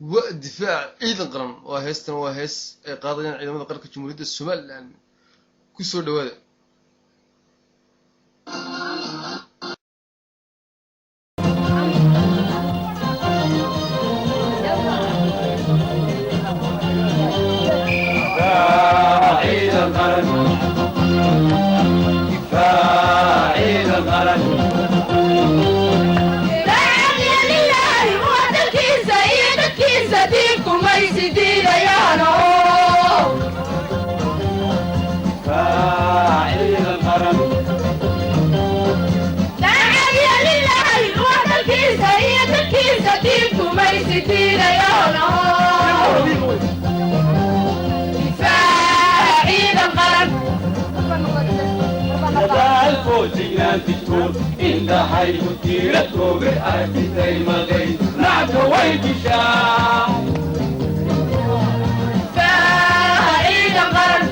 Waa difaac ciidan qaran. Waa heestan, waa hees ay qaadayaan ciidamada qaranka Jamhuuriyadda Somaliland. Kusoo dhawaada. Ciidan qaran, difaac ciidan qaran. Lilaahi waa dalkiisa iyo dadkiisa diibkumaysi diidayaano. Difaac ciidan qaran. Daacadya lilaahi waa dalkiisa iyo dadkiisa diibkumaysi diidayaano. Difaac ciidan qaran. Dadaal foojignaan digtoon indhahaygu tiira toobe aragtitay maday nacabka way dishaa. Difaac ciidan qaran.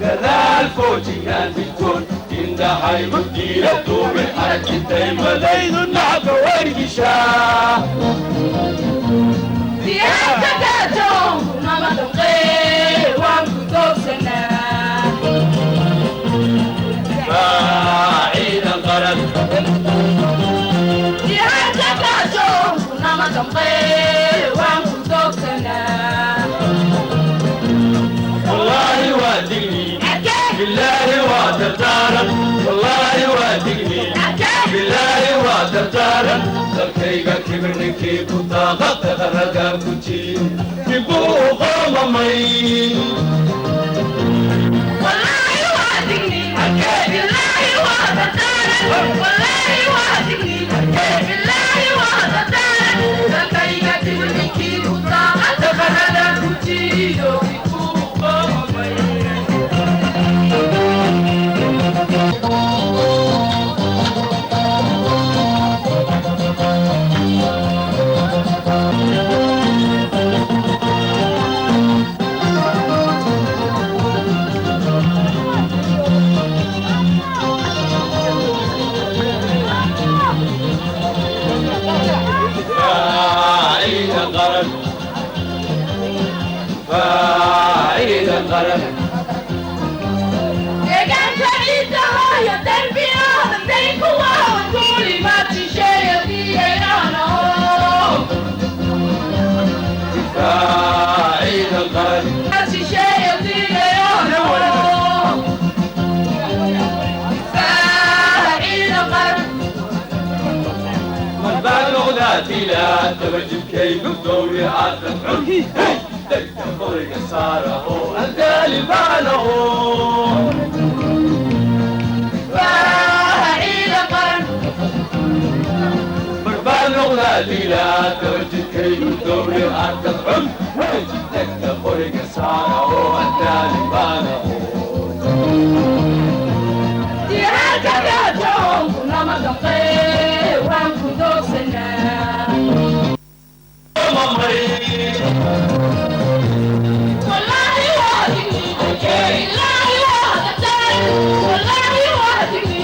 Dadaal foojignaan digtoon indhahaygu tiira toobe aragtitay madaydu nacabka way dishaa. Diyaarka gaajoon kunama damqee waan ku doogsanaa. Difaac ciidan qaran. Diyaarka gaajoon kunama damqee waan ku doogsanaa. Wallaahi waa digni, bilaahi waa dardaaran. Wallaahi waa digni, bilaahi waa dardaaran. Dalkayga kibir ninkii ku daaqada qaraga ku jiir dibuu u qoomamay. Wallaahi waa digni, bilaahi waa dardaaran. Wallaahi waa digni, bilaahi waa dardaaran. Dalkayga kibir ninkii ku daaqada qarada ku jiido dibuu u qoomamay. Difaac ciidan qaran, difaac ciidan qaran. Deegaanka ciidda hooyo derbi aadan day kuwa duulimaad shisheeya diidayaano. Difaac ciidan qaran. Shisheeya diidayaano. Difaac ciidan qaran. Marbaad noqdaatila dabajibkaygu dowri aadan cun degta qoriga saara oo andaali baanaho. Difaac ciidan qaran. Marbaad noqdaatila dabajibkaygu dowri aadan cun degta qoriga saara oo andaali baanaho. Diyaarka gaajoon kunama damqee waan ku doogsanaa. Wallaahi waa digni, bilaahi waa dardaaran. Wallaahi waa digni,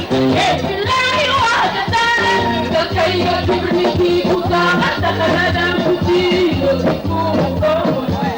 bilaahi waa dardaaran. Dalkayga kibir ninkii ku daaqada qaradan ku jiido dibuu u qoomamay.